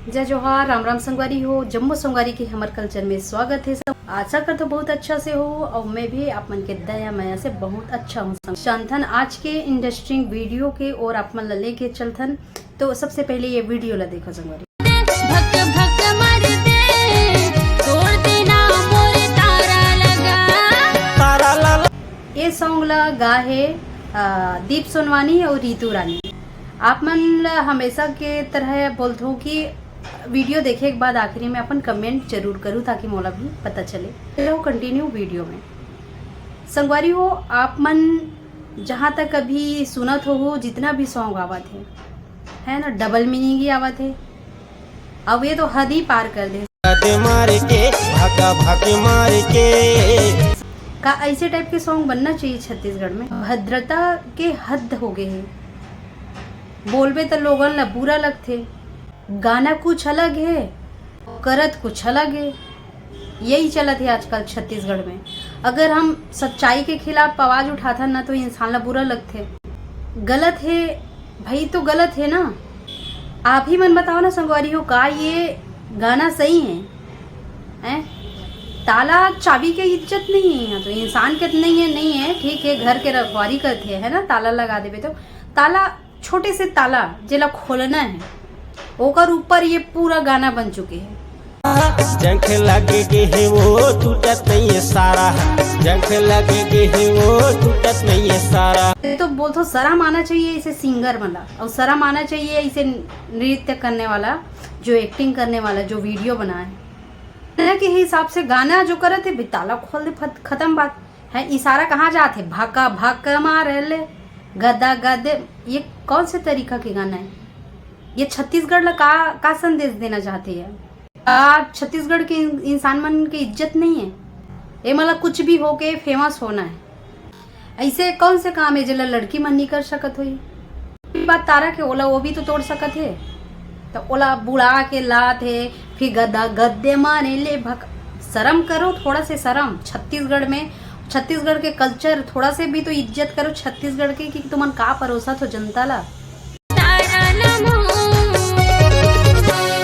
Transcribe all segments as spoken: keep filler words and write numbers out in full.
जय जोहार, राम राम संगवारी हो, जम्मो संगवारी के हमर कल्चर में स्वागत है। सब आशा करथों बहुत अच्छा से हो और मैं भी आप मन के दया मया से बहुत अच्छा हूँ। संग- संथन आज के इंटरेस्टिंग वीडियो के और आप मन ला लेके चलथन। तो सबसे पहले ये वीडियो ला देखो संगवारी। भक भक मर दे, तोड़ देना मोर तारा लगा। ये सॉन्ग ला गा है, आ, दीप सोनवानी और रितु रानी। आप मन ला हमेशा के तरह बोलथों कि वीडियो देखे के बाद आखिरी में अपन कमेंट जरूर करूँ ताकि मोला भी पता चले। चलो कंटिन्यू वीडियो में। संगवारी हो, आप मन जहाँ तक अभी सुनत हो, जितना भी सॉन्ग आवत है, है ना, डबल मीनिंग ही आवत है। अब ये तो हद ही पार कर दे। दे मार के, भाका भाकी मार के। का ऐसे टाइप के सॉन्ग बनना चाहिए छत्तीसगढ़ में? भद्रता के हद हो गए है। बोलबे त लोगन ला बुरा लगथे। गाना कुछ अलग है, करत कुछ अलग है। यही चलत है आजकल छत्तीसगढ़ में। अगर हम सच्चाई के खिलाफ आवाज उठाथन ना, तो इंसान ला बुरा लगथे। गलत है भाई, तो गलत है ना। आप ही मन बताओ ना संगवारी हो, का ये गाना सही है? हैं? ताला चाबी के इज्जत नहीं है यहाँ तो। इंसान के तो नहीं है, नहीं है, ठीक है, घर के रखवारी करथे, है ना, ताला लगा देबे तो। ताला, छोटे से ताला जेला खोलना है, ओकर ऊपर ये पूरा गाना बन चुके है। जंख लगे गे हे वो टूटत नहीं है सारा, जंख लगे गे हे वो टूटत नहीं है सारा। ये तो बोलथों शर्म आना चाहिए इसे सिंगर वाला, और शर्म आना चाहिए इसे नृत्य करने वाला, जो एक्टिंग करने वाला, जो वीडियो बनाए। गाना के हिसाब से गाना जो करत है, भी ताला खोल दे, फत-, खत्म बात है। इशारा कहाँ जात है? भाका भाका मार ले, गदा गदे। ये कौन से तरीका के गाना है? ये छत्तीसगढ़ ला का, का संदेश देना चाहते हैं? आप छत्तीसगढ़ के इन-, इंसान मन के इज्जत नहीं है। ये मतलब कुछ भी होके फेमस होना है। ऐसे कौन से काम है जेला लड़की मन नहीं कर सकत होई? बात तारा के, ओला वो भी तो तोड़ सकत है। तो ओला बुढ़ा के लात है, फिर गदा गद्दे मारे ले भक-, शर्म करो, थोड़ा से शर्म। छत्तीसगढ़ में, छत्तीसगढ़ के कल्चर, थोड़ा से भी तो इज्जत करो छत्तीसगढ़ के, कि तुमन का परोसत हो जनता ला। तारा नमो,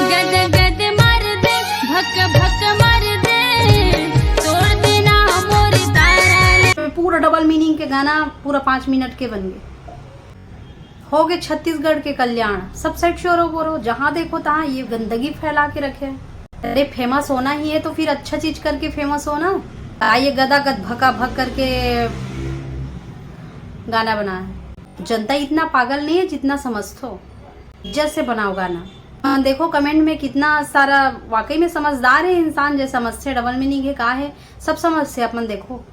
गद गद मार दे, भक भक मार दे, तोड़ देना मोर तारा। तो पूरा डबल मीनिंग के गाना पूरा पाँच मिनट के बन गए। हो गए छत्तीसगढ़ के कल्याण। सब साइड शोरो बोरो, जहाँ देखो तहाँ ये गंदगी फैला के रखे हैं। अरे, फेमस होना ही है तो फिर अच्छा चीज करके फेमस हो ना। आ, ये गदा गद भका भक करके गाना बना है। जनता इतना पागल नहीं है जितना समझथो। इज्जत से बनाओ गाना। हाँ, देखो कमेंट में कितना सारा वाकई में समझदार है इंसान, जो समझथे डबल मीनिंग है, का है, सब समझथे। अपन देखो,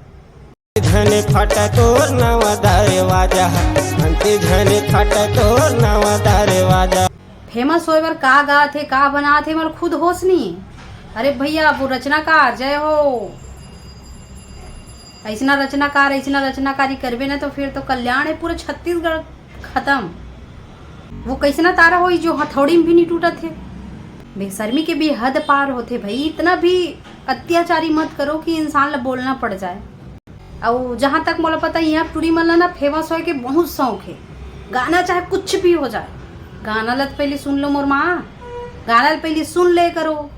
धन फटा तोर नवा दरवाजा, घंटी धन फटा तोर नवा दरवाजा। फेमस होए बर का गात हे, का बनात हे, मोला खुद होश नहीं। अरे भैया, वो रचनाकार, जय हो। ऐसना रचनाकार, ऐसना रचनाकारी करबे ना, तो फिर तो कल्याण है पूरा छत्तीसगढ़ खत्म। वो कैसना तारा होई जो हथौड़ी में भी नहीं टूटत हे? बेशर्मी के भी हद पार होथे भाई, इतना भी अत्याचारी मत करो कि इंसान ला बोलना पड़ जाए। अउ जहाँ तक मोला पता, यहाँ टूरी मन ला ना फेमस होए के बहुत शौक हे। गाना चाहे कुछ भी हो जाए, गाना ला तो पहले सुन लो मोर माँ, गाना ला पहले सुन ले करो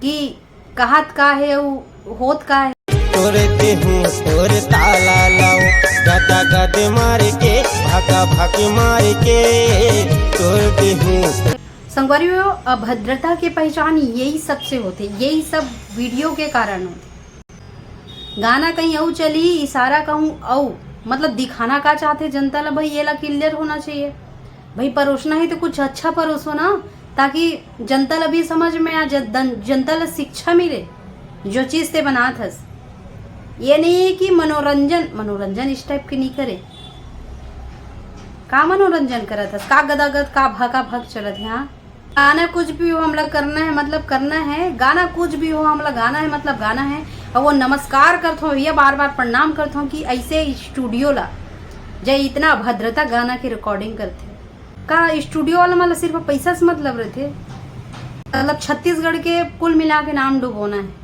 कि कहत का हे अउ होत का हे। तोर देहूं तोर ताला लाओ, गदा गद मार के, भाका भाकी मार के, तोर देहूं। संगवारी हो, अभद्रता के पहचान यही सब से होथे, यही सब वीडियो के कारण होथे। गाना कहीं अउ चली, इशारा कहूँ अउ, मतलब दिखाना का चाहथे जनता ला, भाई ये ला क्लियर होना चाहिए। भाई परोसना ही तो कुछ अच्छा परोसो ना, ताकि जनता ला भी समझ में आ, जन-, जनता ला शिक्षा मिले, जो चीज ते बनात हस। ये नहीं है कि मनोरंजन, मनोरंजन इस टाइप के नहीं करे। का मनोरंजन करत हस? का गदागद, का भाका भक चलत है? हाँ, गाना कुछ भी हो, हमला करना है, मतलब करना है। गाना कुछ भी हो, हमला गाना है, मतलब गाना है। और वो नमस्कार करथों भैया, बार बार प्रणाम करथों कि ऐसे स्टूडियो ला, जे इतना अभद्रता गाना की रिकॉर्डिंग करथे। का स्टूडियो वाला मन ला सिर्फ पैसा से मतलब रहिथे? मतलब छत्तीसगढ़ के कुल मिला के नाम डुबोना है।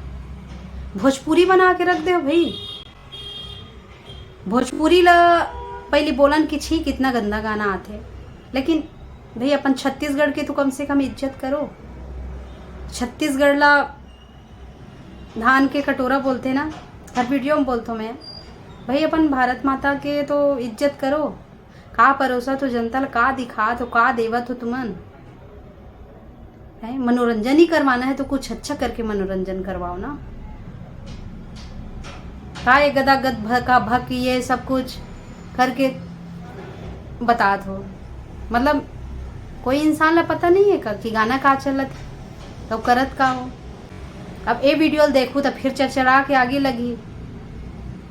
भोजपुरी बना के रख दे हो भाई। भोजपुरी ला पहली बोलन कि छी, कितना गंदा गाना आथे, लेकिन भाई, अपन छत्तीसगढ़ के तो कम से कम इज्जत करो। छत्तीसगढ़ ला धान के कटोरा बोलथे ना, हर वीडियो में बोलथों मैं। भाई, अपन भारत माता के तो इज्जत करो। का परोसत हो जनता ला, का दिखात हो, का देवत हो तुमन? हैं, मनोरंजन ही करवाना है तो कुछ अच्छा करके मनोरंजन करवाओ ना। का ये गदा गद भका भक ये सब कुछ करके बतात हो? मतलब, कोई इंसान ला पता नहीं है का कि गाना का चलत है, तो करत का हो? अब ए वीडियो ल देखू तो फिर चरचरा के आगे लगी।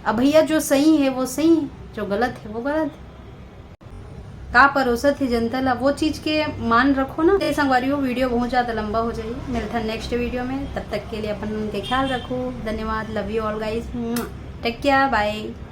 अब भैया, जो सही है वो सही, जो गलत है वो गलत। का परोसत ही जनता ला, वो चीज के मान रखो ना। ते संगवारी हो, वीडियो बहुत ज्यादा लंबा हो जाई। मिलथन नेक्स्ट वीडियो में, तब तक के लिए अपन उनके ख्याल रखो। धन्यवाद, love you all guys, take care, bye।